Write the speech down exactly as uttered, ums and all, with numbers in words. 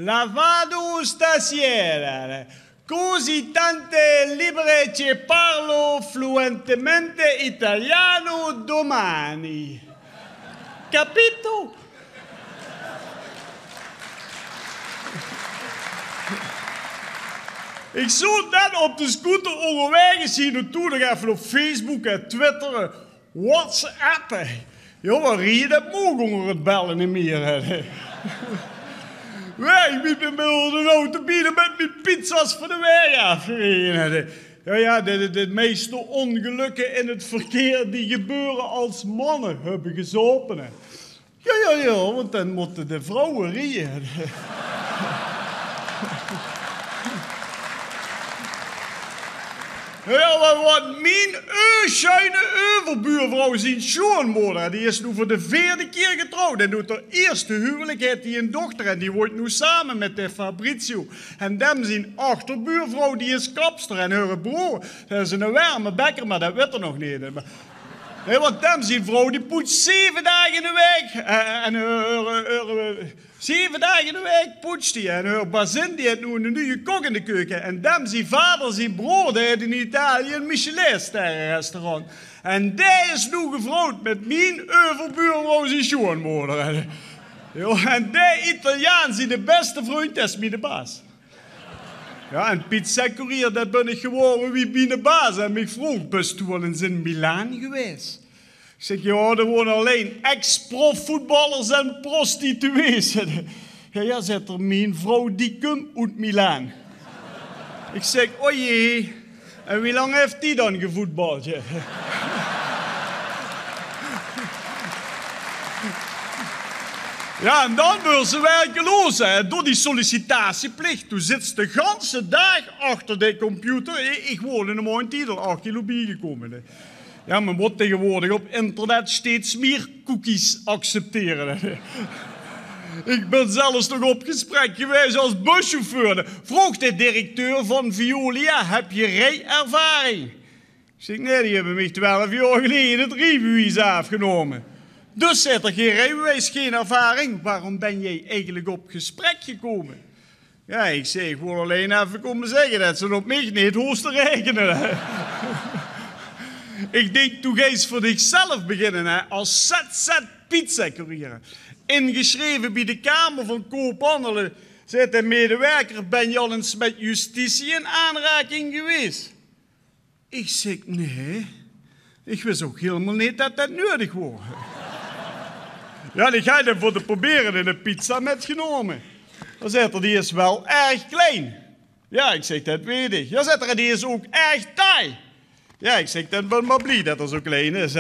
Lavado stasera, così tante libbre che parlo fluentemente italiano domani. Capito? Ich zoot net op de scooter óngerwaeg, zien doe nog effe op Facebook en Twitter, WhatsApp. Jao, wae rieje, det maag ónger 't belle neet mier, hè. Wae, ich bin mit mien auto bienao mit mien pizza's van de waeg aafgereje, hè. Jao, jao, de, de, de meiste óngelökke in 't verkeer, die gebeure es manne höbbe gezaope, hè. Jao, jao, jao, want dan mótte de vrouwe rieje. Jao, mer waat mien eu-, sjuine euverbuurvrouw zien sjoeanmoder, die is noe veur de veerde kier getrouwd. En oet häör ierste huwelik haet die ein dochter en die woont noe same mit de Fabrizio. En dem zien achterbuurvrouw, die is kapster en häöre broor, det is eine werme bekker, mer det wit 'r nog neet. Mer Hè, want dem zien vrouw, die poets zeve daag in de waek. Eh, en häör, häör, häör, eh, zeve daag in de waek poets die. En häör bazin, die haet noe eine nuje kok in de keuke. En dem zien vader zien broor, dae haet in Italië ein Michelin-sterrenrestaurant. En dae is noe getrouwd mit mien euverbuurvrouw zien sjoeanmoder. Jao, en dae Italiaan zien de bèste vrundj, det is miene baas. Jao, en pizzakoerier, det bin ich gewore wie miene baas mich vroog: "Bös doe al ins in Milaan gewaes?" Ich zèk: "Jao, dao wone allein ex-profvoetballers en prostituees." "Jao, jao," zaet 'r, "mien vrouw die kump oet Milaan." Ich zèk: "O jee, en wie lang haet die dan gevoetbald?" Jao, en dan waers se werkeloos, hè, door die sollicitatieplich. Doe zits de ganse daag achter de computer. Ich, ich woon in de maond tied al ach kilo biegekómme, hè. Jao, me mót taegewoordig op internet steeds mier cookies acceptere, hè. Ich bin zelfs nog op gesprek gewaes es buschauffeur. Vroog de directeur van Veolia: "Höb geer riejervaring?" Ich zèk: "Nae, die höbbe mich twelf jaor geleje 't riebewies aafgenómme." "Dus," zaet 'r, "gein riebewies, gein ervaring. Waorom bös doe eigelik op gesprek gekómme?" Jao, ich zèk: "Ich wól allein effe kómme zègke det se op mich neet hoofs te raekene." Ich dink, doe geis veur dichzelf beginne, hè, es Z Z-pizzakoerier. Ingesjreve bie de Kamer van Koophandel. Zaet de medewerker: "Bös doe al ins mit justitie in aanraking gewaes?" Ich zèk: "Nae, ich wis ouch hielemaol neet det det nuuedig waor." Jao, ich höb 'm veur te probere ein pizza mitgenómme. Dan zaet 'r: "Die is waal erg klein." Jao, ich zèk: "Det weit ich." "Jao," zaet 'r, "en die is ouch erg taai." Jao, ich zèk: "Dan bin mer blie det 'r zo klein is."